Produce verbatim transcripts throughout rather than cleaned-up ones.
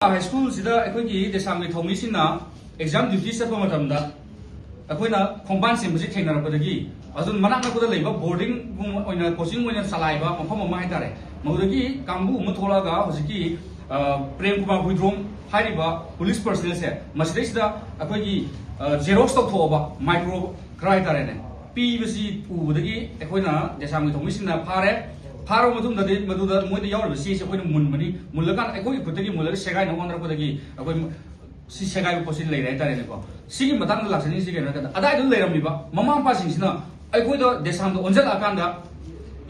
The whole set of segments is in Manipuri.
ꯍꯥꯏ ꯁ꯭ꯀꯨꯜꯁꯤꯗ ꯑꯩꯈꯣꯏꯒꯤ ꯗꯦꯁꯥꯝꯒꯤ ꯊꯧꯃꯤꯁꯤꯡꯅ ꯑꯦꯛꯖꯥꯝ ꯗ꯭ꯌꯨꯇꯤ ꯆꯠꯄ ꯃꯇꯝꯗ ꯑꯩꯈꯣꯏꯅ ꯈꯣꯡꯕꯥꯟ ꯁꯦꯝꯕꯁꯤ ꯊꯦꯡꯅꯔꯛꯄꯗꯒꯤ, ꯑꯗꯨ ꯃꯅꯥꯛ ꯅꯛꯄꯗ ꯂꯩꯕ ꯕꯣꯔꯗꯤꯡꯒꯨꯝ ꯑꯣꯏꯅ, ꯀꯣꯆꯤꯡ ꯑꯣꯏꯅ ꯆꯂꯥꯏꯕ ꯃꯐꯝ ꯑꯃ ꯍꯥꯏꯇꯥꯔꯦ, ꯃꯗꯨꯗꯒꯤ ꯀꯥꯡꯕꯨ ꯑꯃ ꯊꯣꯛꯂꯛꯑꯒ ꯍꯧꯖꯤꯛꯀꯤ, ꯑ, ꯄ꯭ꯔꯦꯝ ꯀꯨꯃꯥꯔ ꯍꯨꯏꯗ꯭ꯔꯣꯝ ꯍꯥꯏꯔꯤꯕ ꯄꯨꯂꯤꯁ ꯄꯔꯁꯅꯦꯜꯁꯦ ꯃꯁꯤꯗꯩꯁꯤꯗ ꯑꯩꯈꯣꯏꯒꯤ, ꯑ, ꯖꯦꯔꯣꯛꯁ ꯇꯧꯊꯣꯛꯑꯕ ꯃꯥꯏꯀ꯭ꯔꯣ ꯈꯔ ꯍꯥꯏꯇꯥꯔꯦꯅꯦ, ꯄꯤꯕꯁꯤ ꯎꯕꯗꯒꯤ ꯑꯩꯈꯣꯏꯅ ꯗꯦꯁꯥꯝꯒꯤ ꯊꯧꯃꯤꯁꯤꯡꯅ ꯐꯥꯔꯦ꯫ ꯐꯥꯔꯕ ꯃꯇꯨꯡꯗꯗꯤ ꯃꯗꯨꯗ ꯃꯣꯏꯗ ꯌꯥꯎꯔꯤꯕ ꯆꯦꯁꯦ ꯑꯩꯈꯣꯏꯅ ꯃꯨꯟꯕꯅꯤ꯫ ꯃꯨꯜꯂꯀꯥꯟꯗ ꯑꯩꯈꯣꯏꯒꯤ ꯈꯨꯠꯇꯒꯤ ꯃꯨꯜꯂꯒ ꯁꯦꯒꯥꯏꯅꯕ ꯍꯣꯠꯅꯔꯛꯄꯗꯒꯤ ꯑꯩꯈꯣꯏ ꯁꯤ ꯁꯦꯒꯥꯏꯕ ꯄꯣꯠꯁꯤ ꯂꯩꯔꯦ ꯍꯥꯏꯇꯥꯔꯦꯅꯦꯀꯣ꯫ ꯁꯤꯒꯤ ꯃꯇꯥꯡꯗ ꯂꯥꯛꯆꯅꯤꯡꯉꯤꯁꯤ ꯀꯩꯅꯣ ꯍꯥꯏ ꯀꯥꯟꯗ, ꯑꯗꯥꯏꯗ ꯂꯩꯔꯝꯃꯤꯕ ꯃꯃꯥ ꯃꯄꯥꯁꯤꯡꯁꯤꯅ ꯑꯩꯈꯣꯏꯗ ꯗꯦꯁꯥꯝꯗ ꯑꯣꯟꯁꯤꯜꯂꯛꯑꯀꯥꯟꯗ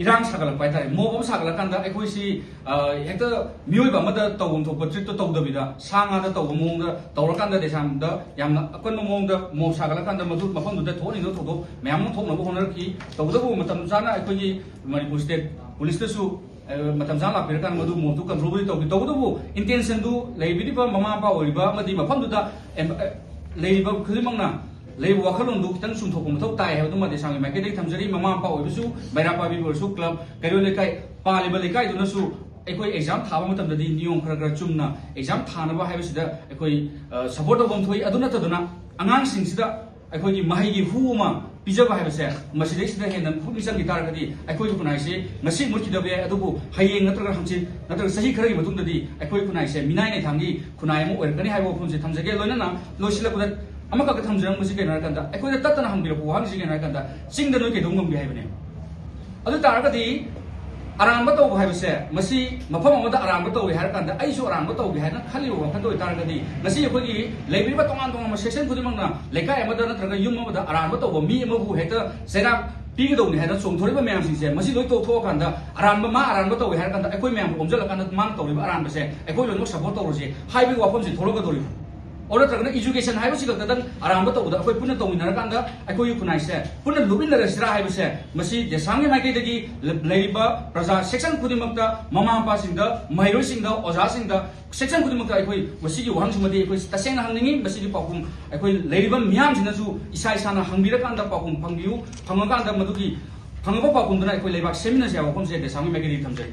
ꯏꯔꯥꯡ ꯁꯥꯒꯠꯂꯛꯄ ꯍꯥꯏꯇꯥꯔꯦ, ꯃꯣꯕ ꯑꯃ ꯁꯥꯒꯠꯂꯀꯥꯟꯗ ꯑꯩꯈꯣꯏꯁꯤ, ꯑ, ꯍꯦꯛꯇ ꯃꯤꯑꯣꯏꯕ ꯑꯃꯗ ꯇꯧꯐꯝ ꯊꯣꯛꯄ ꯇ꯭ꯔꯤꯠꯇꯣ ꯇꯧꯗꯕꯤꯗ, ꯁꯥ ꯉꯥꯗ ꯇꯧꯕ ꯃꯑꯣꯡꯗ ꯇꯧꯔꯀꯥꯟꯗ, ꯗꯦꯁꯥꯝꯗ ꯌꯥꯝꯅ ꯑꯀꯟꯕ ꯃꯑꯣꯡꯗ ꯃꯣꯕ ꯁꯥꯒꯠꯂꯀꯥꯟꯗ ꯃꯗꯨ ꯃꯐꯝꯗꯨꯗ ꯊꯣꯛꯍꯟꯅꯤꯡꯗꯕ ꯊꯧꯗꯣꯛ ꯃꯌꯥꯝ ꯑꯃ ꯊꯣꯛꯅꯕ ꯍꯣꯠꯅꯔꯛꯈꯤ꯫ ꯇꯧꯕꯇꯕꯨ ꯃꯇꯝ ꯆꯥꯅ ꯑꯩꯈꯣꯏꯒꯤ ꯃꯅꯤꯄꯨꯔ ꯁ꯭ꯇꯦꯠ ꯄꯨꯂꯤꯁꯇꯁꯨ, ꯑ, ꯃꯇꯝ ꯆꯥꯅ ꯂꯥꯛꯄꯤꯔꯀꯥꯟꯗ ꯃꯗꯨ ꯃꯣꯕꯇꯨ ꯀꯟꯇ꯭ꯔꯣꯜꯕꯨꯗꯤ ꯇꯧꯈꯤ꯫ ꯇꯧꯕꯇꯕꯨ ꯏꯟꯇꯦꯟꯁꯟꯗꯨ ꯂꯩꯕꯤꯔꯤꯕ ꯃꯃꯥ ꯃꯄꯥ ꯑꯣꯏꯔꯤꯕ ꯑꯃꯗꯤ ꯃꯐꯝꯗꯨꯗ ꯑꯦꯝ-, ꯑ, ꯂꯩꯔꯤꯕ ꯈꯨꯗꯤꯡꯃꯛꯅ ꯂꯩꯕ ꯋꯥꯈꯜꯂꯣꯟꯗꯨ ꯈꯤꯇꯪ ꯆꯨꯝꯊꯣꯛꯄ ꯃꯊꯧ ꯇꯥꯏ ꯍꯥꯏꯕꯗꯨꯃ ꯗꯦꯁꯥꯝꯒꯤ ꯃꯥꯏꯀꯩꯗꯒꯤ ꯊꯝꯖꯔꯤ꯫ ꯃꯃꯥ ꯃꯄꯥ ꯑꯣꯏꯕꯁꯨ, ꯃꯩꯔꯥ ꯄꯥꯏꯕꯤꯕ ꯑꯣꯏꯔꯁꯨ, ꯀ꯭ꯂꯕ, ꯀꯩꯔꯣꯜ ꯂꯩꯀꯥꯏ, ꯄꯥꯜꯂꯤꯕ ꯂꯩꯀꯥꯏꯗꯨꯅꯁꯨ ꯑꯩꯈꯣꯏ ꯑꯦꯛꯖꯥꯝ ꯊꯥꯕ ꯃꯇꯝꯗꯗꯤ ꯅꯤꯌꯣꯝ ꯈꯔ ꯈꯔ ꯆꯨꯝꯅ ꯑꯦꯛꯖꯥꯝ ꯊꯥꯅꯕ ꯍꯥꯏꯕꯁꯤꯗ ꯑꯩꯈꯣꯏ, ꯑ, ꯁꯄꯣꯔꯠ ꯇꯧꯐꯝ ꯊꯣꯛꯏ꯫ ꯑꯗꯨ ꯅꯠꯇꯗꯅ ꯑꯉꯥꯡꯁꯤꯡꯁꯤꯗ ꯑꯩꯈꯣꯏꯒꯤ ꯃꯍꯩꯒꯤ ꯍꯨ ꯑꯃ ꯄꯤꯖꯕ ꯍꯥꯏꯕꯁꯦ, ꯃꯁꯤꯗꯩꯁꯤꯗ ꯍꯦꯟꯅ ꯄꯨꯛꯅꯤꯡ ꯆꯪꯈꯤ ꯇꯥꯔꯒꯗꯤ ꯑꯩꯈꯣꯏꯒꯤ ꯈꯨꯟꯅꯥꯏꯁꯦ ꯉꯁꯤ ꯃꯨꯠꯈꯤꯗꯕ ꯌꯥꯏ, ꯑꯗꯨꯕꯨ ꯍꯌꯦꯡ ꯅꯠꯇ꯭ꯔꯒ ꯍꯪꯆꯤꯠ ꯅꯠꯇ꯭ꯔꯒ ꯆꯍꯤ ꯈꯔꯒꯤ ꯃꯇꯨꯡꯗꯗꯤ ꯑꯩꯈꯣꯏ ꯈꯨꯟꯅꯥꯏꯁꯦ ꯃꯤꯅꯥꯏ ꯅꯩꯊꯥꯡꯒꯤ ꯈꯨꯟꯅꯥꯏ ꯑꯃ ꯑꯣꯏꯔꯛꯀꯅꯤ ꯍꯥꯏꯕ ꯋꯥꯐꯝꯁꯦ ꯊꯝꯖꯒꯦ꯫ ꯂꯣꯏꯅꯅ ꯂꯣꯏꯁꯤꯜꯂꯛꯄꯗ ꯑꯃꯈꯛꯇ ꯊꯝꯖꯔꯝꯕꯁꯤ ꯀꯩꯅꯣ ꯍꯥꯏꯔꯀꯥꯟꯗ, ꯑꯩꯈꯣꯏꯗ ꯇꯠꯇꯅ ꯍꯪꯕꯤꯔꯛꯄ ꯋꯥꯍꯪꯁꯤ ꯀꯩꯅꯣ ꯍꯥꯏꯔꯀꯥꯟꯗ, ꯆꯤꯡꯗ ꯅꯣꯏ ꯀꯩꯗꯧ ꯉꯝꯒꯦ ꯍꯥꯏꯕꯅꯦ꯫ ꯑꯗꯨ ꯇꯥꯔꯒꯗꯤ ꯑꯔꯥꯟꯕ ꯇꯧꯕ ꯍꯥꯏꯕꯁꯦ, ꯃꯁꯤ ꯃꯐꯝ ꯑꯃꯗ ꯑꯔꯥꯟꯕ ꯇꯧꯏ ꯍꯥꯏꯔ ꯀꯥꯟꯗ ꯑꯩꯁꯨ ꯑꯔꯥꯟꯕ ꯇꯧꯒꯦ ꯍꯥꯏꯅ ꯈꯜꯂꯤꯕ ꯋꯥꯈꯜꯗ ꯑꯣꯏꯇꯥꯔꯒꯗꯤ, ꯉꯁꯤ ꯑꯩꯈꯣꯏꯒꯤ ꯂꯩꯕꯤꯔꯤꯕ ꯇꯣꯉꯥꯟ ꯇꯣꯉꯥꯟꯕ ꯁꯦꯛꯁꯟ ꯈꯨꯗꯤꯡꯃꯛꯅ ꯂꯩꯀꯥꯏ ꯑꯃꯗ ꯅꯠꯇ꯭ꯔꯒ ꯌꯨꯝ ꯑꯃꯗ ꯑꯔꯥꯟꯕ ꯇꯧꯕ ꯃꯤ ꯑꯃꯕꯨ ꯍꯦꯛꯇ ꯆꯩꯔꯥꯛ ꯄꯤꯒꯗꯧꯅꯤ ꯍꯥꯏꯅ ꯆꯣꯡꯊꯣꯔꯛꯏꯕ ꯃꯌꯥꯝꯁꯤꯡꯁꯦ, ꯃꯁꯤ ꯂꯣꯏ ꯇꯣꯛꯊꯣꯛꯑꯀꯥꯟꯗ, ꯑꯔꯥꯟꯕ, ꯃꯥ ꯑꯔꯥꯟꯕ ꯇꯧꯏ ꯍꯥꯏꯔ ꯀꯥꯟꯗ ꯑꯩꯈꯣꯏ ꯃꯌꯥꯝ ꯑꯣꯝꯁꯤꯜꯂꯀꯥꯟꯗ ꯃꯥꯅ ꯇꯧꯔꯤꯕ ꯑꯔꯥꯟꯕꯁꯦ ꯑꯩꯈꯣꯏ ꯂꯣꯏꯅꯃꯛ ꯁꯄꯣꯔꯠ ꯇꯧꯔꯁꯤ ꯍꯥꯏꯕꯒꯤ ꯋꯥꯐꯝꯁꯤ ꯊꯣꯛꯂꯛꯀꯗꯧꯔꯤꯕ꯫ ꯑꯣ, ꯅꯠꯇ꯭ꯔꯒꯅ ꯏꯖꯨꯀꯦꯁꯟ ꯍꯥꯏꯕꯁꯤ ꯈꯛꯇꯗꯪ ꯑꯔꯥꯟꯕ ꯇꯧꯕꯗ ꯑꯩꯈꯣꯏ ꯄꯨꯟꯅ ꯇꯧꯃꯤꯟꯅꯔꯀꯥꯟꯗ ꯑꯩꯈꯣꯏꯒꯤ ꯈꯨꯟꯅꯥꯏꯁꯦ ꯄꯨꯟꯅ ꯂꯨꯞꯃꯤꯟꯅꯔꯁꯤꯔꯥ ꯍꯥꯏꯕꯁꯦ, ꯃꯁꯤ ꯗꯦꯁꯥꯝꯒꯤ ꯃꯥꯏꯀꯩꯗꯒꯤ ꯂ-, ꯂꯩꯔꯤꯕ ꯄ꯭ꯔꯖꯥ ꯁꯦꯛꯁꯟ ꯈꯨꯗꯤꯡꯃꯛꯇ, ꯃꯃꯥ ꯃꯄꯥꯁꯤꯡꯗ, ꯃꯍꯩꯔꯣꯏꯁꯤꯡꯗ, ꯑꯣꯖꯥꯁꯤꯡꯗ, ꯁꯦꯛꯁꯟ ꯈꯨꯗꯤꯡꯃꯛꯇ ꯑꯩꯈꯣꯏ ꯃꯁꯤꯒꯤ ꯋꯥꯍꯪꯁꯤꯃꯗꯤ ꯑꯩꯈꯣꯏ ꯇꯁꯦꯡꯅ ꯍꯪꯅꯤꯡꯉꯤ꯫ ꯃꯁꯤꯒꯤ ꯄꯥꯎꯈꯨꯝ ꯑꯩꯈꯣꯏ ꯂꯩꯔꯤꯕ ꯃꯤꯌꯥꯝꯁꯤꯅꯁꯨ ꯏꯁꯥ ꯏꯁꯥꯅ ꯍꯪꯕꯤꯔꯀꯥꯟꯗ ꯄꯥꯎꯈꯨꯝ ꯐꯪꯕꯤꯌꯨ꯫ ꯐꯪꯉꯀꯥꯟꯗ ꯃꯗꯨꯒꯤ ꯐꯪꯉꯛꯄ ꯄꯥꯎꯈꯨꯝꯗꯨꯅ ꯑꯩꯈꯣꯏ ꯂꯩꯕꯥꯛ ꯁꯦꯝꯃꯤꯟꯅꯁꯤ ꯍꯥꯏꯕ ꯋꯥꯐꯝꯁꯦ ꯗꯦꯁꯥꯝꯒꯤ ꯃꯥꯏꯀꯩꯗꯒꯤ ꯊꯝꯖꯔꯤ꯫